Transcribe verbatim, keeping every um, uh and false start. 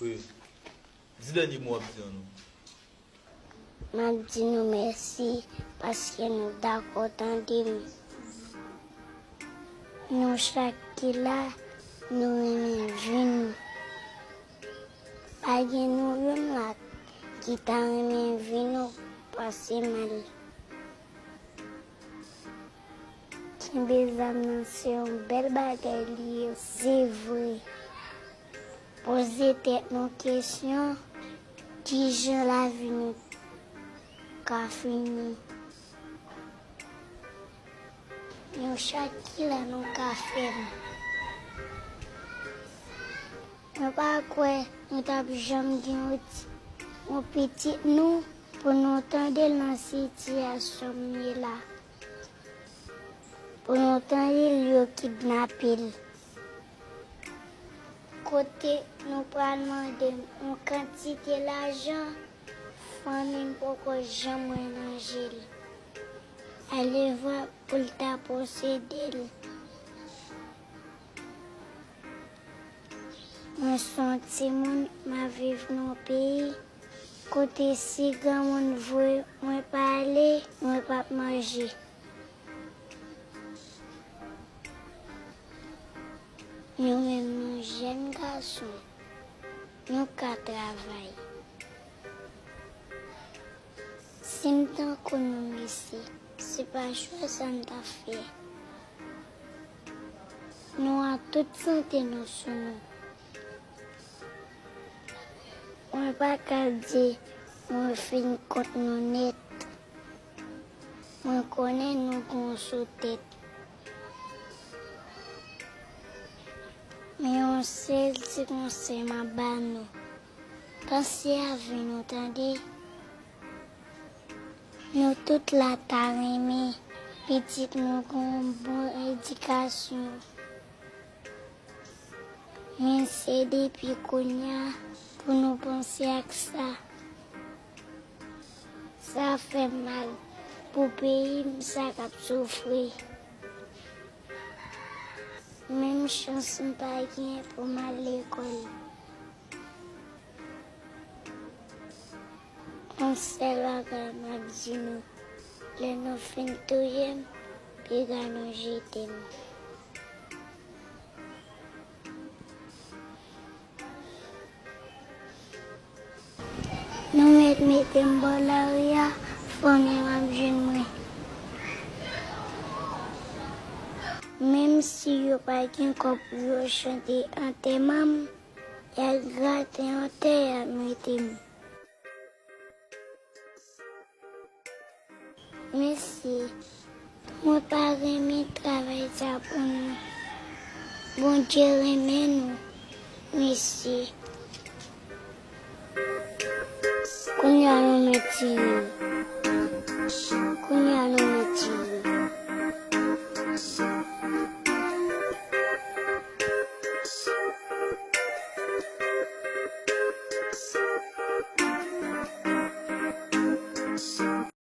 Wi. Di dènye mo w ap di an non. M ap di nou mèsi paske nou dakò tande m. Nou chak ki la, nou renmen vi nou. Pa gen nou youn la ki ta renmen vi nou pase mal. Kenbe zam nan se yon bèl bagay li ye, se vre. Poze tèt nou kesyon, kijan lavi nou ka fini? Nou chak ki la nou ka fè l. Mwen pa kwè nou t ap janm gen yon ti, yon pitit nou pou nou tande l nan sitiyasyon m ye la. Pou nou tande l yo kidnape l. Kote nou pral mande m yon kantite lajan, fanmi m poko janm wè nan je l. Alevwa pou l ta posede l. Mwen se yon timoun, m ap viv nan yon peyi kote si granmoun voye mwen pa ale, mwen p ap manje. Nou menm nou jèn gason, nou ka travay. Si m tankou nou mesye, se pa chwa sa m ta fè. Nou a tout sante nou sou nou. Mwen pa ka di mwen fin kont nou nèt. Mwen konnen nou gon sou tèt. Men yon sèl ti konsèy m ap ba nou. Panse a vi nou, tande. Nou tout la ta renmen pitit nou gon bon edikasyon. Men se depi kounye a pou nou panse ak sa. Sa fè m mal pou peyi m sa k ap soufri. Menm chans m pa gen pou m al lekòl. Yon sèl bagay m ap di nou, lè nou fin touye m, piga nou jete m. Nou mèt mete m bò lari a, fanmi m ap jwenn mwen. Menm si yo pa gen kòb pou yo chante antèman m, y a grate yon tè y a mete m. Mesye, mwen pa renmen travay sa pou nou. Bondye renmen nou, mesye. Kounye a nou mèt tiye m.